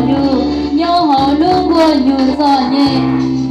yug nyob hauv lub nkuaj nyuj txom nyem.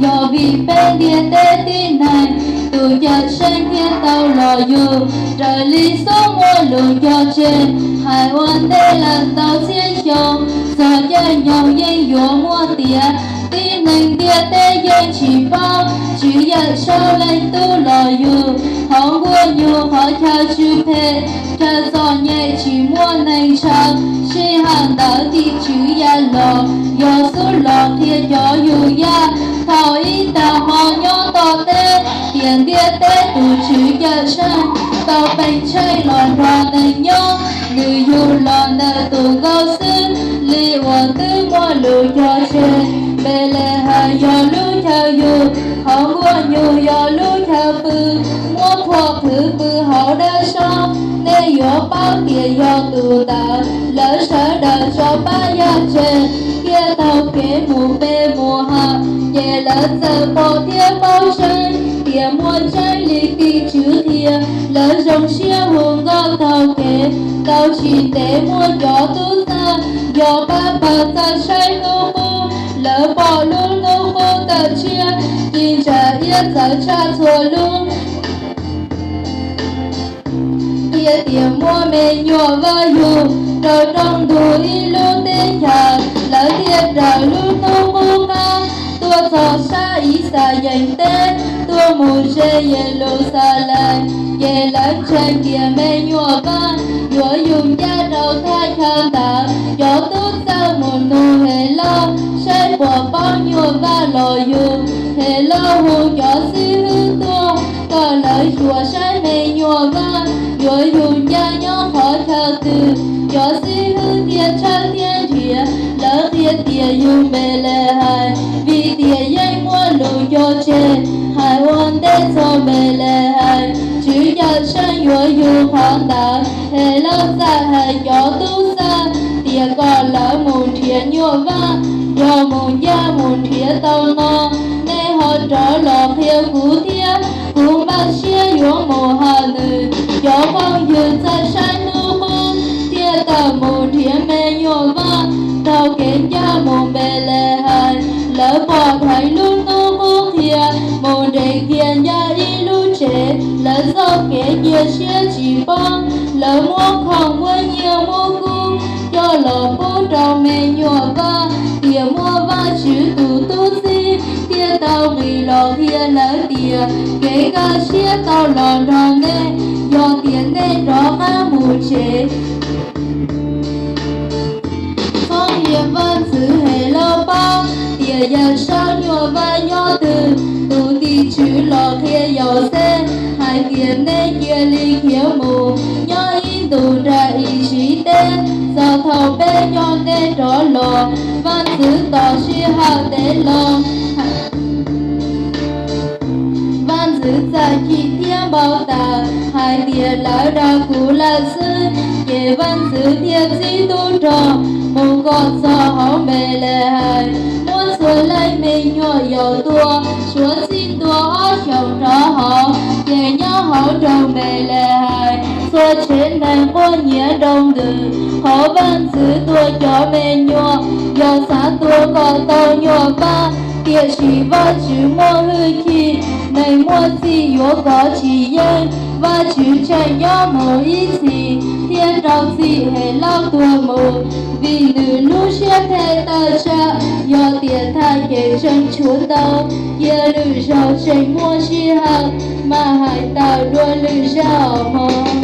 Yog vim peb ntiaj teb tib neeg, tus Cawmseej thiaj tau los yug. Raws li xub muaj lus cog tseg, hais ua ntej lawm ntau txhiab xyoo, txog caij nyoog yeej yuav muaj tiav. Tib neeg ntiaj teb yeej tsis paub, Tswv Yawm Saub Leej Tub los yug. Hauv nkuaj nyuj qhov chaw tsw phem, chaw txom nyem tsis muaj neeg ntshaw. Sij hawm ntawd tim tswv ya los, yog xub los qhia cov yug yaj. Thaum ib tag hmo nyob tom teb, tiam ntiaj teb tus Tswv Cawmseej tau peem tsheej los nrog neeg nyob. Nws yug los ntawm tus nkauj xwb, li uas twb muaj lus cog tseg. Npelehees yog lub chaw yug, hauv nkuaj nyuj yog lub chaw pw, muab thuam qhwv pw hauv dawb saub. Nej yuav paub tias yog tus ntawd, lawv sawv daws tso pab yaj tseg, thiaj taug kev mus pe mus hawm. Ces lawv txawm pom thiab paub tseeb tias muaj tseeb li tim tswv qhia. Lawv zoo siab hu nkauj taug kev, tau tsis ntev muaj cov tub txawj nco pab pawg txawj saib hnub qub. Lawv pom lub hnub qub tawm tshiab, ci ntsa iab txawv tshaj txhua lub. Qhia tias muaj me nyuam vaj yug rau rooj ntug ib lub teb chaws. Lawv thiaj raws lub hnub qub qab tuaj txog sab Ixayees teb, tuaj mus ze Yeluxalees. Ces lawv ntseeg tias me nyuam vaj yuav yug ncaj rau thaj chaw ntawd. Cov tub txawj mus nug Helauj saib puas paub nyuam vaj los yug. Helauj hu cov xib hwb tuaj kom lawv xyuas saib me nyuam vaj yuav yug ncaj nyob qhov chaw twg. Cov xib hwb thiaj tshawb thiab nrhiav, lawv qhia tias yug Npelehees, vim tias yeej muaj lus cog tseg hais ua ntej txog Npelehees, Tswv Cawmseej yuav yug qhov ntawd. Helauj txawm hais cov tub txawj tias kom lawv mus nrhiav nyuam vaj, yog mus ncaj mus nrhiav tau no, nej ho rov los qhia kuv thiab, kuv npaj siab yuav mus hawm nws. Cov phooj ywg txawj saib hnub qub thiaj tawm mus nrhiav me nyuam vaj. Taug kev ncaj mus Npelehees, lawv pom dheev lub hnub qub qhia, mus nres kiag ncaj ib lub tsev. Lawv txoj kev cia siab tsis poob, lawv muab khoom muab nyiaj muab kub coj los pub rau me nyuam vaj, tias muaj Vajtswv tus tub txib thiaj tau nqis los qhia lawv tias kev kaj siab tau los nrog nej, yog tias nej rov qab mus tsev. Txhob qhia vaj ntxwv Helauj paub tias Yawm Saub nyuam vaj nyob twg. Tus tim tswv los qhia Yauxej hais tias nej cia li khiav mus nyob ib ntus nram Iziv teb, txog thaum peb coj nej rov los. Vaj ntxwv tos sij hawm ntev los. Vaj ntxwv txawm chim thiab npau taws hais tias lawv dag kuv lawm xwb. Ces vaj ntxwv thiaj txib tub rog mus kom txog hauv Npelehees, muab txhua leej me nyuam yaus tua suav txij ntua ob xyoos rov hauv. Ces nyob hauv nroog Npelehees, txhua tsev neeg quaj nyiav nroo ntws qhov vaj ntxwv tua cov me nyuam. Yog xav tua kom tau nyuam vaj, tiam sis Vajtswv muaj hwj chim, neeg muaj txim yuav kov tsis yeej. Vajtswv tseem nyob mus ib txhis thiab rau txim Helauj tuag mus, vim nws lub siab phem tawm tsam. Yog tias tham ces tseem tshuav ntau, cia lwm zaug tseem muaj sij hawm mam hais tawm dua lwm zaj os mog.